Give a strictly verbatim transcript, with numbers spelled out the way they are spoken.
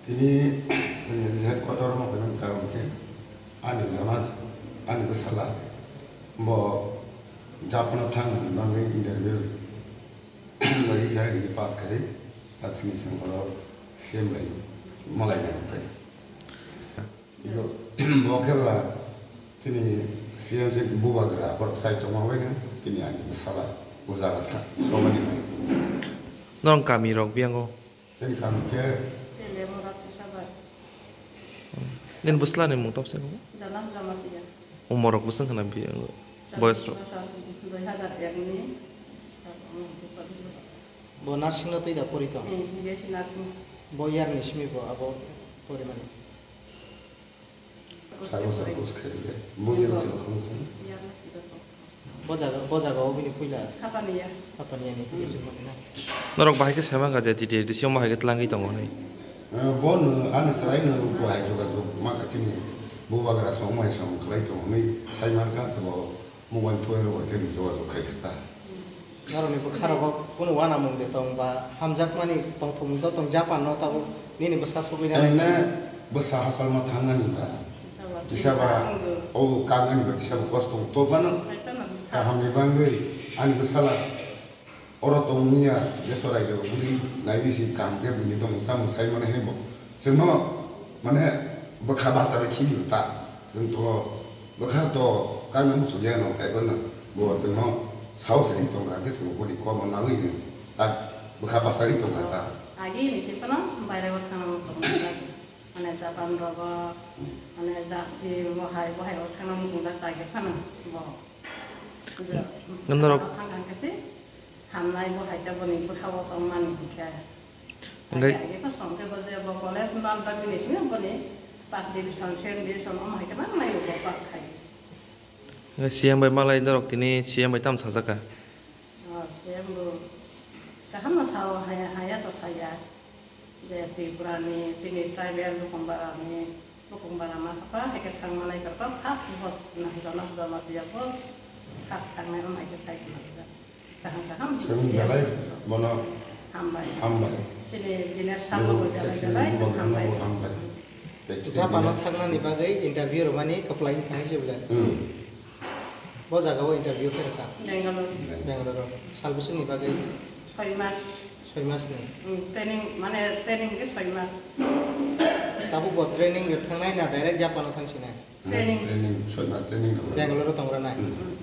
Tini chwng headquarter o phaiman karon khe ani jona, ani bwsala bo Japan o thangmani bagwi interview rikha, ri pass khai, tak sini chwng oro C M bai malai nang phai. Iko, bo khe ba chini C M se bubagra borok sai tongma bai nang tini ani bwsala o jaga tha sobani nai. Norok kami rok biyango? Chini kami khe Tele Murat Sabar. Nini bwsla ni mung topse ko? Jalan Jamatia. Umor rok bwswng khna bi, boyos rok? Dui hazar ek ni. Bo nursing no twi da pori tong? Hmm, B S C nursing. Bo year ni simi bo abo porimani? Sabo sa course khairokhe. Bo yero se rokho se. Bo jaga, bo jaga o bini puila. Hapaniya. Hapaniya ni puila se mani na. Norok bahai khe saimang kha je T T A D C o bahai khe tlangwi tongo hwnwi. Eh, bo no ani chwrai no bahai jogajog ma kha chini bubagra song mai song khlai tongo hwnwi sai man kha, khe bo mobile thoi rok bai khe jogajog khai kha ta. Norokni bwkha rogo kunu uanamung de tong ba hamjakmani tongthokmung to tong Japan no tabuk nini bwsa sogwi nanai. Emne bwsa hachal ma thangnani ba kisa ba obo kangnani ba kisa bo kosto tong to phano kaham ni bangwi ani bwsala oro tong niya deso raijao buri nai si kaham khe bini tong samung sai mano hini bo. Chwngno, mane, bwkha basa bai khibi ta. Chwng to bwkha to kangna muchungya no kaibo no. Bo chwngno saos ri tong kha khe chwng boni kobo nagwi ni. Ta bwkha basa ri tong kha ta. Agi ni se kono baire bo thangna muchung. Mane Japan rogo, mane jasi bo hai, bo hai bo thangna muchung jak ta khe phano bo. Norok thang khe se hamnai bo hai ta boni bwkha bo chong mani khe. Hingke Age pa song ke bo je bo college ma bini sini boni first division, second division, omo hai ke nang nai bo pass khai. Hingke C M bai malai norok tini C M bai tam sajak kha. O, C M bo kaham no sao, haya, haya to saya. Je Tripura ni, tini tribal Bukumbara ni, Bukumbara ma sapa hai ke thang manai kar pa first bo nahi jona jona dia bo first thang nai omo hai ke sai kha. Kaham kaham. Chwng belai bono hambai. Hambai. Chini dinesh sabo bo belai belai hambai. Tei chini Japan o dinesh thangnani bagwi interview rwmani kwplai wngkha hai se belai. Hmm. Bo jaga o interview khe rwkha. Bangalore. Bangalore o. Sal bwswkni bagwi? Soi mas. Soi mas ni. Hmm, training, mane training khe soi mas. Tabuk bo training rw thangnai na direct Japan o thangsinai? Hmm, training. Training, soi mas training rw. Bangalore o tong rwnai? Hmm. Hmm.